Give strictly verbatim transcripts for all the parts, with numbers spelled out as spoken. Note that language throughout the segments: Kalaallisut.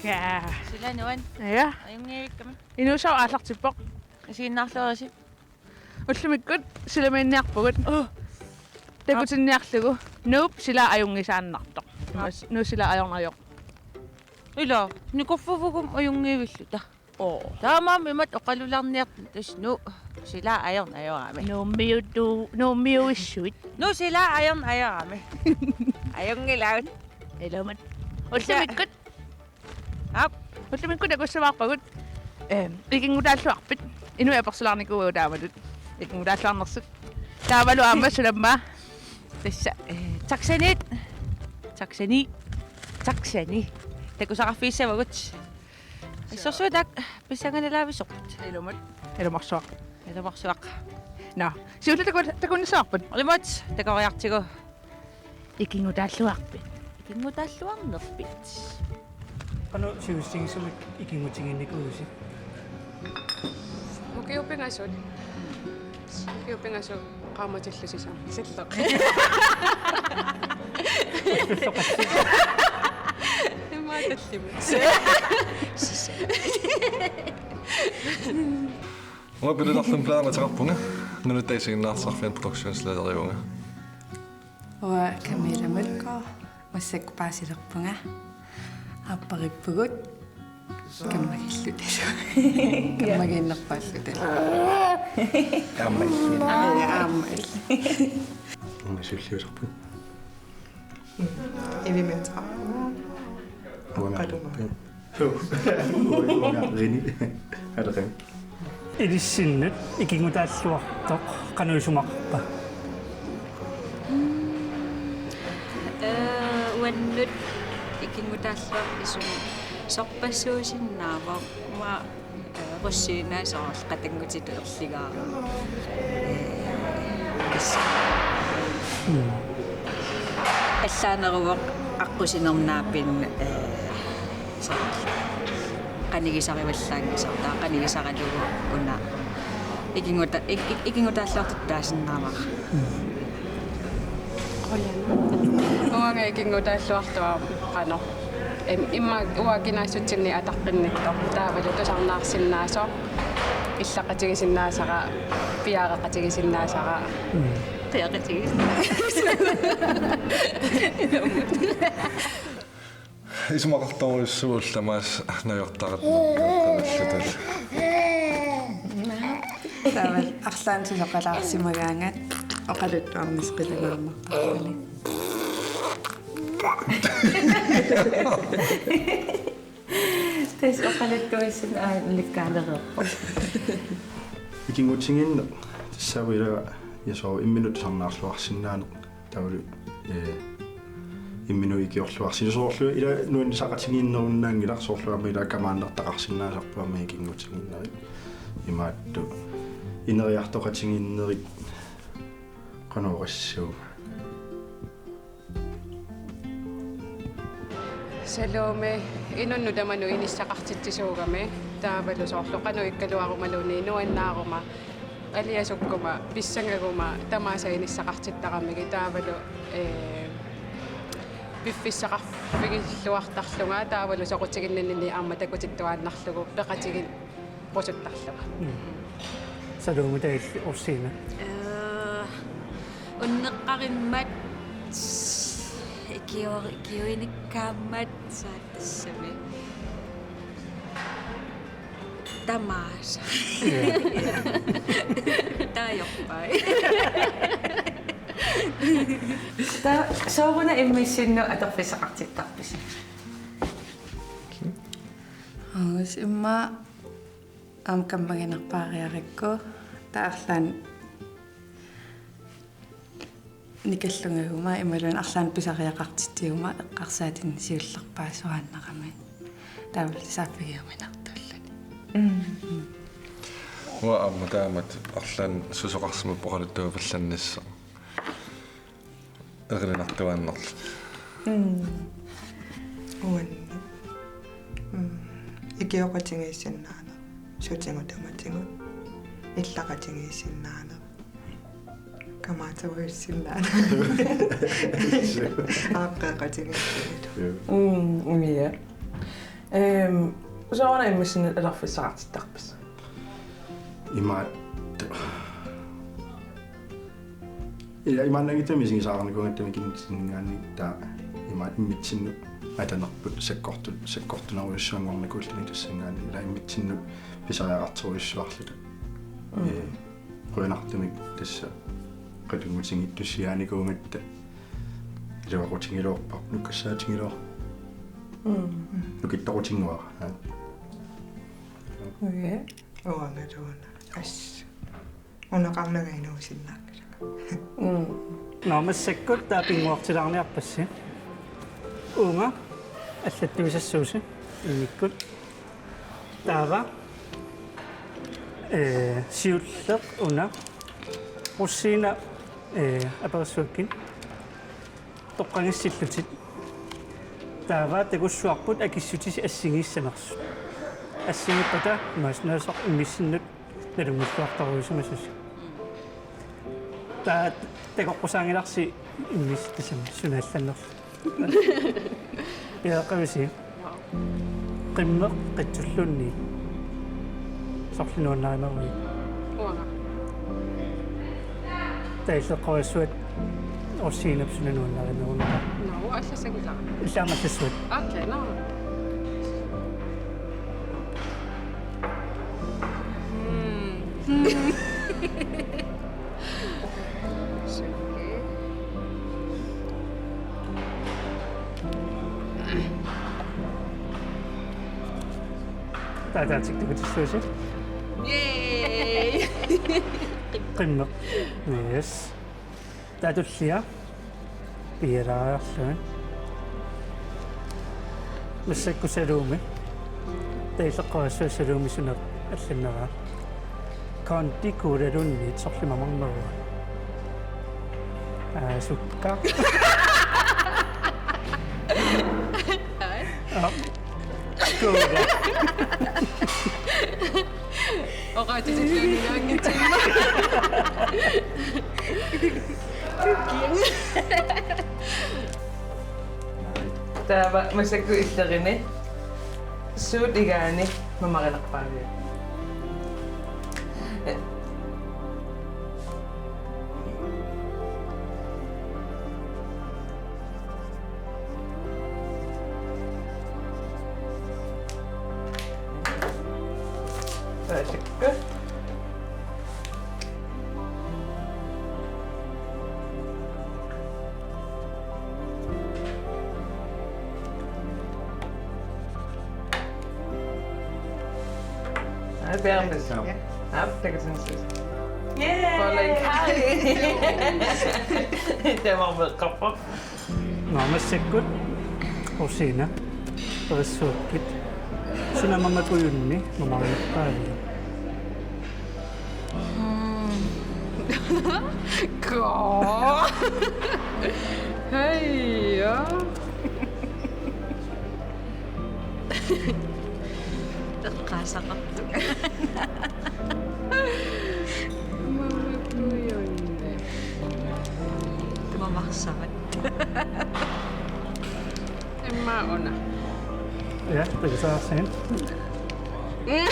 Ja. Sila nuan. Ja. Ajunngivikkami. Inuusaq aallartippoq. Isiginnaarluarisi. Ullumikkut silamiinniarpugut. Oh. Takutinniarlugu. Nuup sila ajunngisaannartoq. Nuup sila ajornajoq. Ila, nikorfugum ajunngivilluta. Oo. Taamaammat oqalularniartut tassa Nuup sila ajornajoraami. Nuummiutu-, Nuummiuissuit. Nuup sila ajornajoraami. Ajunngilaat. Iluamik. Ullumikkut. Aap. Ullumikkut takussumaarpagut. Ehm, ikinngutaalluarpit. Inuit apersulaarnikuuagut taamatut. Ikinngutaalluarnersut. Taavalu aamma sulamma. Tassa, eh, taxanit. Taxani. Taxani. Takusaqarfigissavagut. Assorsuaq taakku pissanganalaavissoq. Iluamik. Ilumoorsuaq. Ilumoorsuaq. Nå, siulleq taku-, takunissavarput. Iluamik, takoriartigu. Ikinngutaalluarpit. Ikinngutaalluarnerpit. Qanoq sivisutigisumik ikinngutigiinnikuuisi? Ukiut pingasut. Ukiut pingasut qaammatillu sisamat. Silloq. Immaqa tallimat. Sisa. Uanga Pele Lorlund Blad ateqarpunga. Nunatta isiginnaartitsisarfiani produktionslederivunga. Uanga Camilla Mølgaard, massakkut paasilerpunga. Aappariippugut. Kammagiillutalu. Kammagiinnerpaallutalu. Aamma illit. Aamma illit. Uanga sulliusarpunga. Evimeeteqarpunga. Uanga. Qatunga. Uanga Rini. Aleqan. Ilissinnut ikinngutaalluartoq qanoq isumaqarpa? Ee, uannut ikinngutaalluartoq isummat sorpassuusinnaavoq. Uanga, ee, russiinaa soorlu qatanngutitut erligaarama. Ee, tassa. Mm. Allaaneruvoq aqqusinermi naapinni, ee, soorlu qanigisarivallaanngisartaa, qanigisaralugu una ikinnguta-, ik-, ik-, ikinngutaalluartutut taasinnaavara. Uanga ikinngutaalluartoq aamma qanoq. Im-, immaqa uanga kinaassutsinni ataqqinnittoq. Taavalu tusarnaarsinnaasoq, illaqatigisinnaasara, piareeqatigisinnaasara. Mm. Piareeqatigisinnaasara. Isumaqartorujussuuvoq ullamaas najortaqarnerput. Taavalu arlaannik susoqalaarsimagaangat oqaluttuarnissaq qilanaarnartarluni. Tassa oqaluttuissinnaanngikkaalereerpoq. Ikinngutigiinneq tassaavoq ilaa, ja soorlu imminut tusarnaarluarsinnaaneq. Taavalu, ee, imminut ikiorluarsinnaasoq soorlu ilaa nuannisaqatigiinnerunnaanngilaq, soorlu aamma ilaa kamaannertaqarsinnaasarpoq aamma ikinngutigiinnerit. Imaattoq ineriartoqatigiinnerit qanoq oqassuunga? Salome, inunnut tamanut inissaqartitsisuugami, taavalu soorlu qanoq ikkaluarumaluunniit nuannaaruma, aliasukkuma, pissangaguma tamaasa inissaqartittaramigit, taavalu, ee, piffissaqarfigilluartarlunga, taavalu soqutiginninninni aamma takutittuaannarlugu peqatigiinnarusuttarlunga. Mm. Salome, taava illit Russiina? Ee, unneqqarimmat, ikior-, ikiuinikkaammat, taava tassami tamaasa. Ja. Taava ajorpai. Taava sooruna immissinnut atorfissaqartittarpisi? Aas, immaqa aamma kammaginerpaariarakku, taava arlaannik nikallungaguma imaluunniit arlaannik pisariaqartitsiguma eqqarsaatinni siullerpaasuaannarami. Taavalu saaffigiuminartuulluni. Mm. Mm. Uanga aamma taamatut arlaannik susoqarsimappoq oqaluttuapallannissaq. Erilinartuaannarluni. Mm. Uannut. Mm. Ikioqatigiissinnaaneq. Sutigut tamatigut. Illaqatigiissinnaaneq. Kamaaterujussinnaaneq. Aaqqeeqatigiissinnaaneq. Mm, unia. Ehm, sooruna immissinnut atorfissaqartittarpisi? Imaat-, ila imaannaanngitsumik misigisaarnikuugatta mikinnitsinninngaanniit, taava imaat immitsinnut atanerput sakkortu-, sakkortunerujussuanngornikuulluni tassanngaanniit, ila immitsinnut pisariaqartorujussuarluta. Mm. Ee, qujanartumik tassa qatanngutigiittussiaanikuugatta iluaqutigiloorparput, nukissaatigiloorparput. Mm. Nukittoqutinnguara. Okay. Uanga tuuna. As. Una qarnaga inuusinnaakkilanga. Mm. Nå, massakkut taava pinnguartilaarniarpassi. Uunga allattuisassuusi immikkut. Taava, ee, siulleq una. Rosina, ee, aperissuakkit. Toqqagissillutit. Taava takussuarput akissutisi assigiissanersut. Assigiippata imaassinnaavoq immissinnut nalunngilluartorujusimasusi. Taava takoqqusaanngilarsi immiss-, tassami suna allannerlugu. Piareeqqavisi? Qimmeq qitsulluunniit. Sorleq nuannarineruit? Uanga. Taava illeqqoriassuat Rosina suna nuannarinerunera? Nå, uanga allassanngilaq. Illit aamma allassuat? Okay, nå. Mm. Mm. Taava ataatsik takutissuusi. Yay! Qimmeq. Yes. Taava tullia. Piilaariarlugit. Massakkut Salumi. Taava illeqqoriassuat Salumi suna allanneraa. Kondi Colaluunniit sorleq mamarneruvoq. Aa, sukka. Aa. Cola. Oqaatitilluunnilaanngitsimma. Taava massakkut Illerini. Suut igaanni mamarinerpaaviuk? Taava sukka. Aa, piareerpisi? Ja. Aa, takusinnaavusi. Yay! Bolle kari. Taava meeqqarpoq. Nå, massakkut Rosina, aperissuakkit. Suna mamakujunni mamarinerpaaviuk? Mm. Koo. Hej, ja. Eqqaasaqartunga. Mamakujunni. Mamarsavat. Immaqa una. Ja, det kan så også.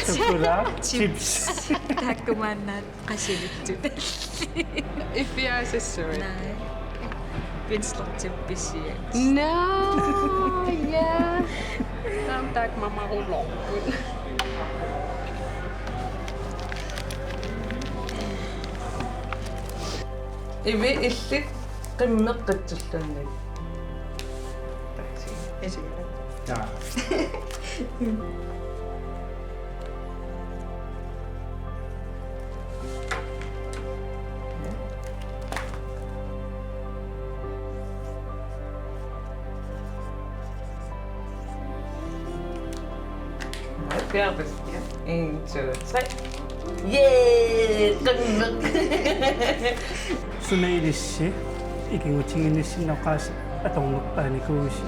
Chokolade. Chips. Chips. Taakku maannaat qasilittut. Iffiaasassuit. Nej. Venstre til besiet. Nå, ja. Taama taakku mamarulorput. Ivi, illit qimmeq qitsulluunniit. Ja. Piareerpisi? Ja. En, to, tre. Yay! Qimmeq. Suna ilissi ikigutiginissinni oqaaseq atornerpaanikuuisi?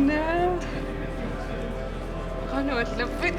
Nå. Qanoq allapput?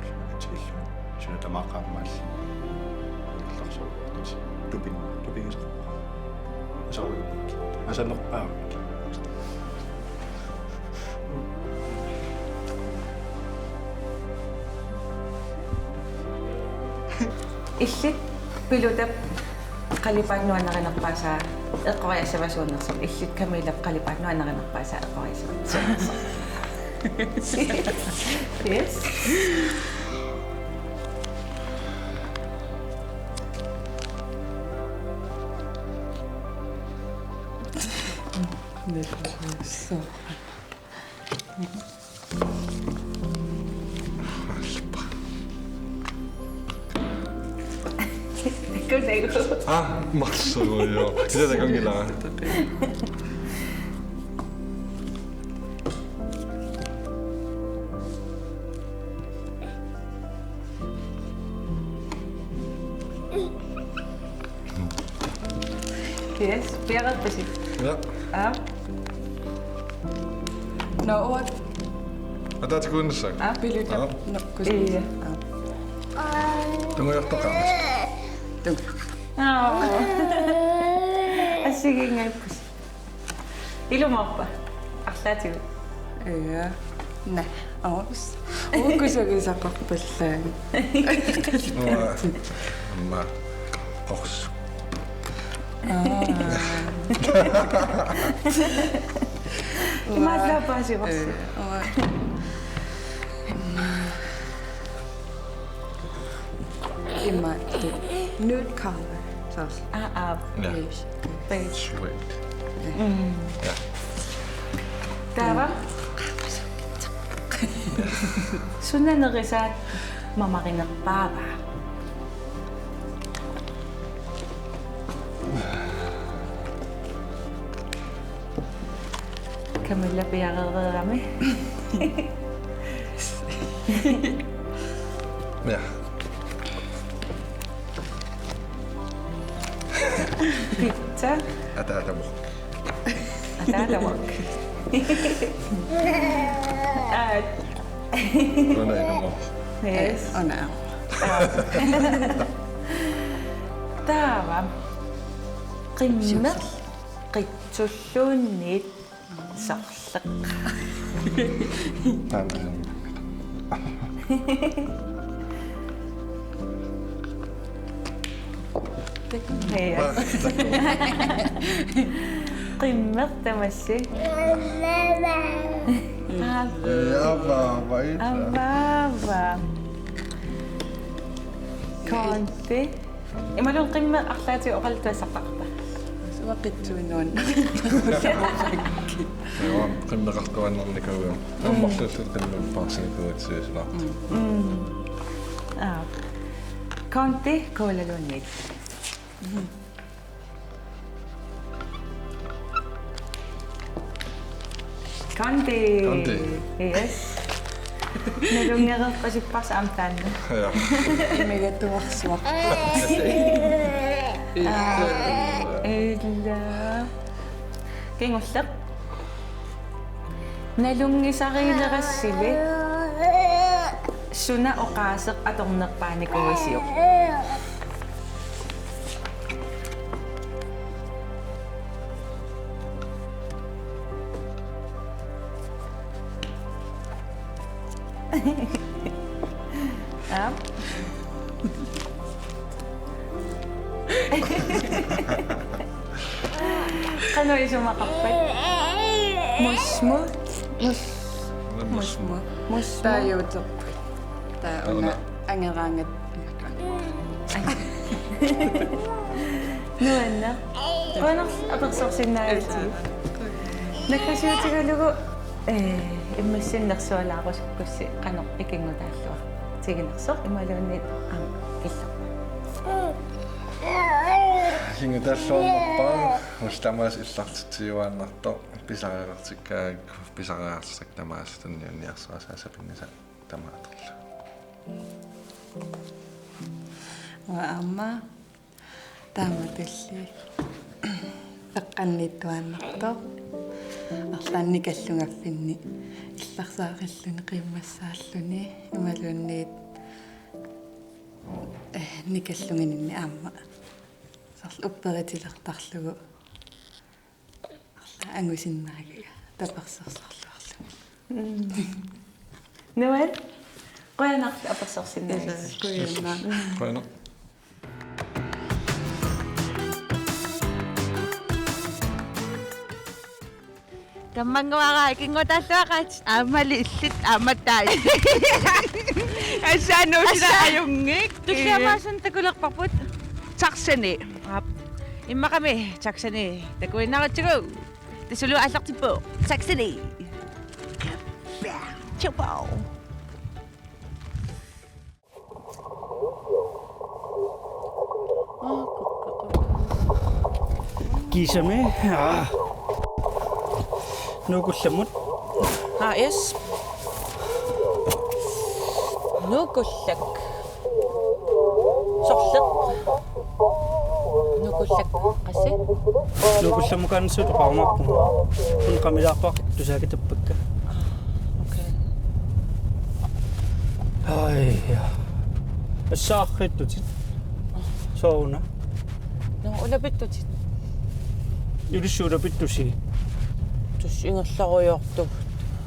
Atikillugu suna tamaat qaammaalluni. Illarsuartut tupin-, tupigisarpara. Asarujuk. Asanerpaamik. Illit Pilutap qalipaat nuannarinerpaasaa eqqoriassavaa suunersoq, illit Camillap qalipaat nuannarinerpaasaa eqqoriassavaa suunersoq. Yes. Good day. Ah, massarujo. Sila takangila. Yes, piareerpasi. Ja. Aa. Nå, ordet. Ataatikuunnassaaq. Aa, Piluta. Aa. Nå, kusi. Ia. Aa. Tungujortoqarmat. Tung. Aa. Assigiinngippusi. Ilumoorpa? Arlaatigut. Ia. Naa. Aus. Ukusagisaqarpallaanga. Uanga. Amma. Qors. Aa. Imaallaat paasivarsi. Ia. Uanga. Imma. Imma. Nude color. Soorlu. Aa, aa. Ja. Beige. Beige. Sweet. Mm. Ja. Taava. Suna nerisaat mamarinerpaava? Camilla piareereerami. Ja. Pizza. Ataatamoq. Ataatamoq. Aat. Una ilumoorpoq. Yes. Una. Taava. Qimmeq qitsulluunniit sorleq. Taanna. Hej. Qimmeq tamassi. Aa. Avaava, ila. Avaava. Konti. Imaluunniit qimmeq arlaatigut oqaluttuassartaqarpa? Uanga qitsuinuan. Joo, qimmeqartuaannarnikuuvoq. Mm. Ammarluulluta qimmeq paarsinikuugatsigu suna. Mm. Aa. Konti kolaluunniit. Kondi. Kondi. Yes. Nalunngereerpasipparsi aamma taanna. Ja. Imigatuarsuaq. Aa, ila. Kingulleq. Nalunngisariilerasili suna oqaaseq atornerpaanikuuisiuk. Aap. Qanoq isumaqarpat? Musmut. Mus-, musmut. Musmut. Taajuuterput. Taava una. Una. Angeraangat. Nuanneq. Qujanaq apersorsinnaagatsigit. Naggasiutigalugu, ee, imminnut nersualaarusukkussi qanoq ikinngutaalluartiginersoq imaluunniit aamma killormut. Ikinngutaalluarnerpaaq ullut tamaasa illartitsiuaannartoq pisariaqartikkaangakku pisariaqarlutik tamaasa tunniunniarsuasaa sapinnisa tamaat atorlugu. Uanga aamma taamatulli peqqanniittuaannartoq. Arlaannik kallungaffinni illarsaaqqilluni qiimmassaalluni imaluunniit, eh, nikallungininni aamma. Soorlu upperitilertarlugu. Arlaat angusinnaagaga tapersersorluarlugu. Mm. Nuann, qujanaq apersorsinnaagatsigit. Qujanaq. Qujanaq. Tamanguara ikinngutaalluaqaat aammali illit aammattaaq. Assaanu sila Assa. Ajunngik. Tussiamaasun takulerparput. Taxani. Aap. Immaqami taxani takuinnarutsigu. Tassalu aallartippoq. Taxani. Chapo. Kiisami, aa. Nuukullammut. Haa, yes. Nuukullak. Sorleq. Nuukullak. Qassi? Nuukullammukaannissuutoqarumaarpunga. Una qamilaarpara tusaakittappakka. Okay. Ai, ja. Assaarriittutit. Sooruna? Nå, ulapittutit. Ilissi ulapittusi? Tassa ingerlarujoortugut.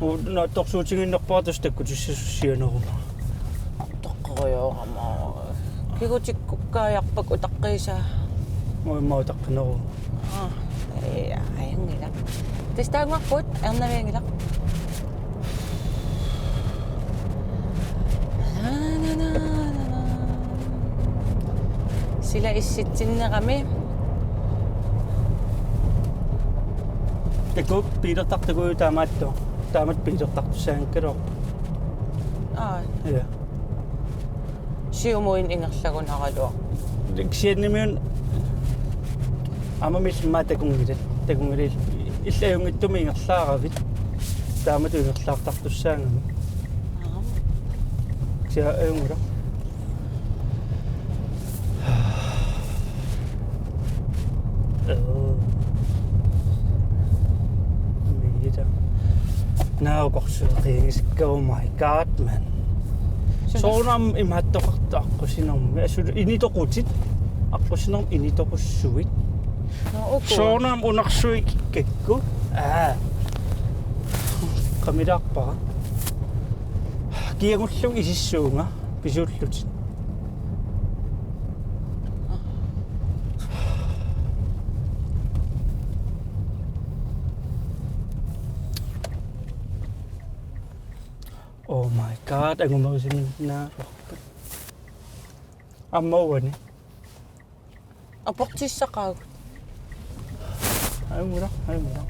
Uu, naatsorsuutigiinnarpara tassa takkutissasussianeruma. Taqqerujoorama. Kigutikkukkaajappak utaqqiisaa. Uimma utaqqineruvoq. Aa, ee, ajunngilaq. Tassa taanngarput, ernavianngilaq. Sila issitsinnerami. Takuuk biilertartugut taamaattoq. Taamatut biilertartussaanngikkaluarpoq. Aa. Ja. Siumuinnaq ingerlagunaraluaq. Kisiannimiuna aamma millimmaa takunngilat. Takunngilat illit ajunngitsumik ingerlaaravit. Taamatut ingerlaartartussaagami. Aap. Kisianni ajunngilaq. Mira. Naagorsueqigisikka, oh my God, man. Suna? Soorunami imaattoqartoq aqqusinermi. Asuli initoqutit. Aqqusinermi initoqussuit. Nå, okay. Soorunami unarsuikikkakku. Aa. Qamilaarpara. Kiagullugu isissuunga pisuullutit. Oh my God, angumerisinnaavoq. Aamma uani. Aportissaqaagut. Ajunngilaq, ajunngilaq.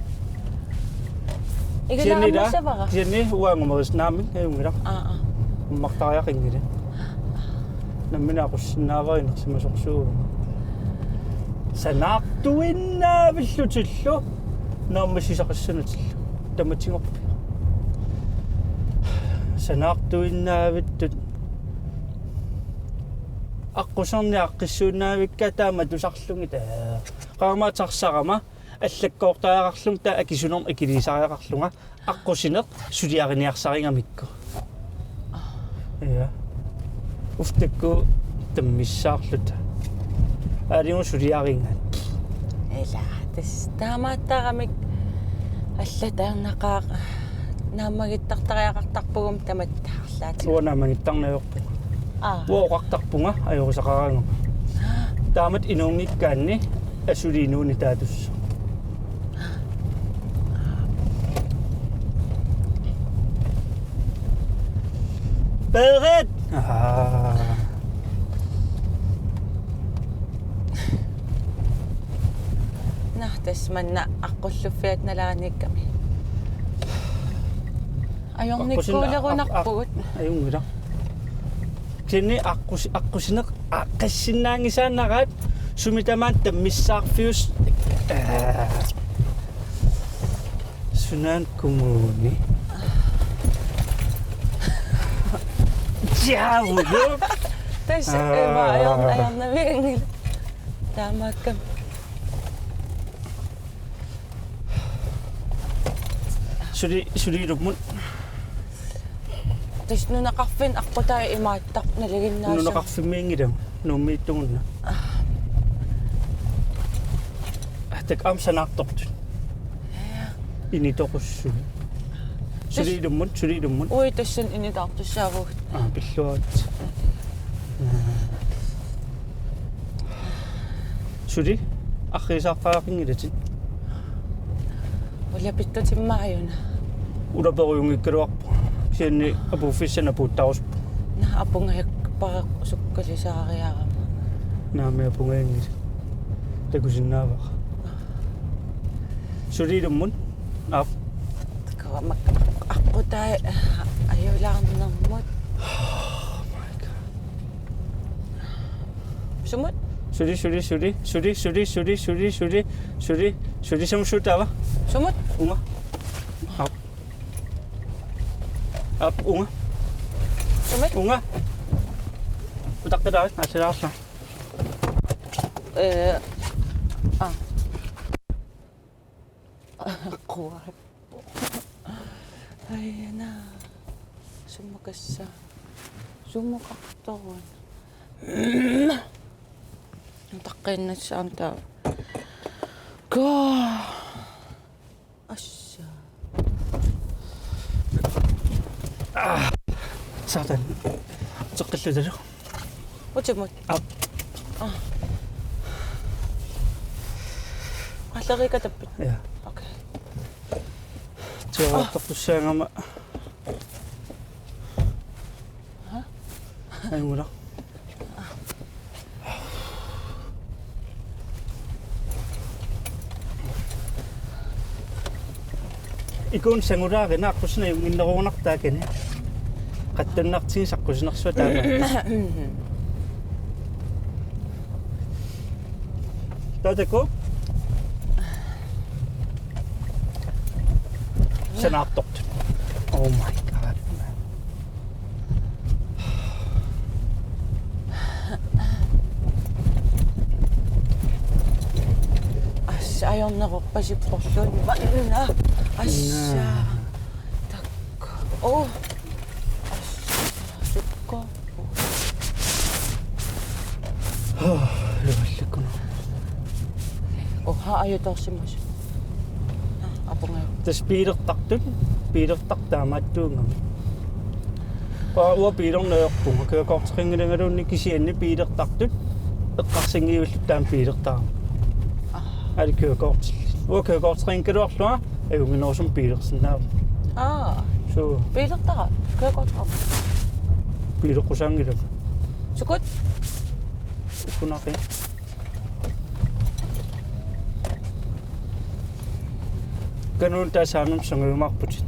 Igala kisianni ila, ammasavara. Kisianni uanga angumerisinnaammat, ajunngilaq. Aa, aa. Ummartariaqanngilaq. Nammineq aqussinnaavara inersimasorsuuvoq. Sanaartuinnaavillutillu naammassisaqassanatillu. Tamatigorpi. Sanaartuinnaavittut. Aqquserni aaqqissuinnaavikka taama tusarlugit. Qaamaatit arsarama allakkoortariaqarlunga taava akisunermut akiliisariaqarlunga. Aqqusineq suliariniarsarigamikku. Ja. Uffa taakku tammissaarluta. Aaligu suliarigaat. Ila, tassa taamaattaramik allatut ajornaqaaq naammagittartariaqartarpugut tamatta arlaatigut. Uanga naammagittarniarpunga. Aa. Uanga oqartarpunga ajorisaqaraangama. Taamatut inuunngikkaanni asuli inuuneq taatussooq. Berit! Aa. Naa, tassa manna aqqulluffiata nalaaniikkami. Ajornikkuulerunarpugut. Aq-, aq-, ajunngilaq. Kisianni aqqus-, aqqusineq aaqqissinnaanngisaannaraat sumi tamaat tammissaarfius. Aa. Sunaana Kommuni. Diavolo! Tassa, aa, ima, ajor-, ajornavianngilaq. Taamaakkami. Suli, suli ilummut. Tassa nunaqarfinni aqqutai imaattartut nalinginnaasut. Nunaqarfimmiinngilanga, Nuummiittuguuna. Aa. Taakku aamma sanaartortut. Ja. Initorussui. Suli ilummut, suli ilummut. Ui, tassani initaartussaavugut. Aa, pilluarit. Suli, arriisaartariaqanngilatit. Ulapittutimmaajuna. Ulaperujunngikkaluarpoq. Kisianni apuuffissani apuuttarusuppoq. Naa, apungajappara sukkalisaariarama. Naamik, apungajanngilaq. Takusinnaavara. Suli ilummut. Aap. Kavamak aqqutai ajulaarnermut. Oh my God. Sumut? Suli, suli, suli, suli, suli, suli, suli, suli, suli, suli, sumut suut taava? Sumut? Uunga. Aap. Aap, uunga. Sumut? Uunga. Utaqqilaarit, naallalaarlugu. Ee, aa. Quat. Aajuna. Sumukassa. Sumukartorun. Taqqiinnassaanut taava. Kaa. Assa. Saatan. Uteqqillutalu. Utimut. Aap. Aa. Aallarikatappit? Ja. Okay. Tiorartartussaagama. Aa? Ajunngilaq. Ikuuna sangulaarina aqqusineq ajunnginnerunartaa kani. Qattunnartigisaq aqqusinersuaq taama. Taava taakku. Sanaartortut. Oh my God. Assa, ajornerorpasipporluunniit manna. Assa. Naa. Taakku. Oh. Assa. Sukka. Ilumallakkunarpoq. Oha, ajutoorsimasut. Apungajappara. Tassa biilertartut, biilertartut taamaattuugami. Uanga, uanga biilerneq ajorpunga, kørekorteqanngilangaluunniit, kisianni biilertartut eqqarsanngilluinnarlugit taama biilertarama. Aa. Aali kørekortillit. Uanga kørekorteqanngikkaluarlunga ajunnginnerusumik biilersinnaavunga. Aa. Suu. Biilertara, kørekortera. Biileqqusaanngilanga. Sukkut? Ukkunaqi. Kanunut taasaanermut sungiumaarputit.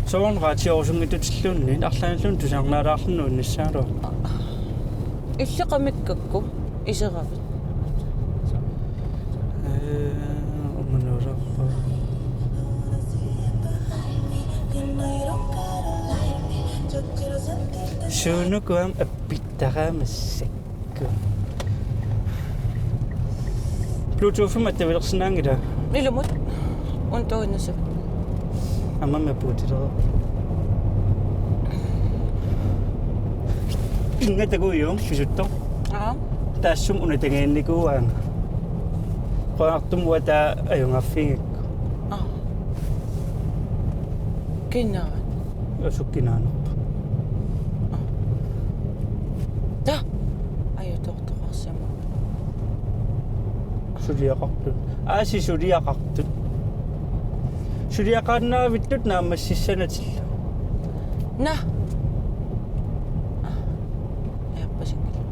Soorlu raatiorusunngitsutilluunniit arlaannilluunniit tusarnaalaarluni nuannissaagaluarpoq. Illit qamikkakku iseravit? Ee, umanuulerpa. Suunuku aamma appittaraat massakkut. Bluetooth-imik attavilersinnaanngilaq. Ilumut. Untuinnassavat. Aamma puutilereerpoq. Inga takujuum pisuttoq. Aa. Taassuma una tanginnikuuaanga. Qujanartumik uanga taava ajugaaffigaakku. Aa. Kinaat. Asukkinaanerpa. Aa. Taa. Ajutoortoqarsimavoq. Suliaqartut. Aasi suliaqartut. Suliaqaannaavittut naammassissanatillu. Naa. Aa. Ajorpasinngilaq.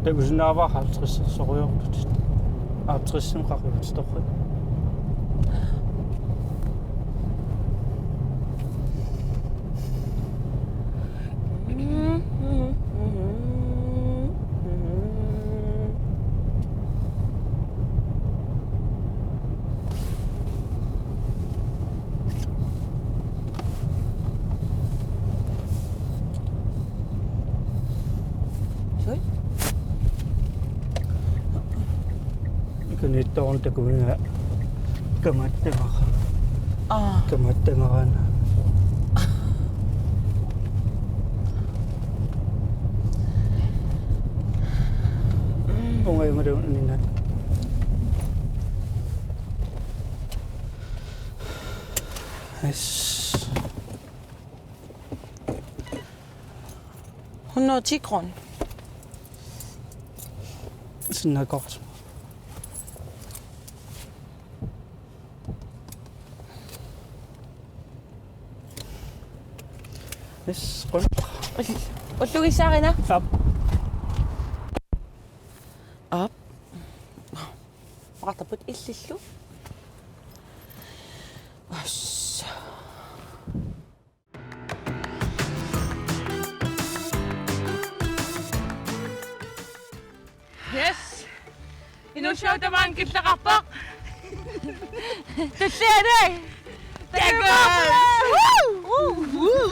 Takusinnaavara halvtredsersorujoorputit. Halvtredsimik qaqigut torrak. Sui? Ikaniittoorn takuinga kamaattagara. Aa. Kamaattagaraana. Ungajumalu nina. Yes. Hundrede og ti kroner. Sådan er godt. Yes, grønt. Ullugissaarina. Op. Op. Oqartarput illillu. Ossa. Yes. Inuushow tamaanga killeqarpoq. Tulliani. Tacos. Woo! Woo! Woo!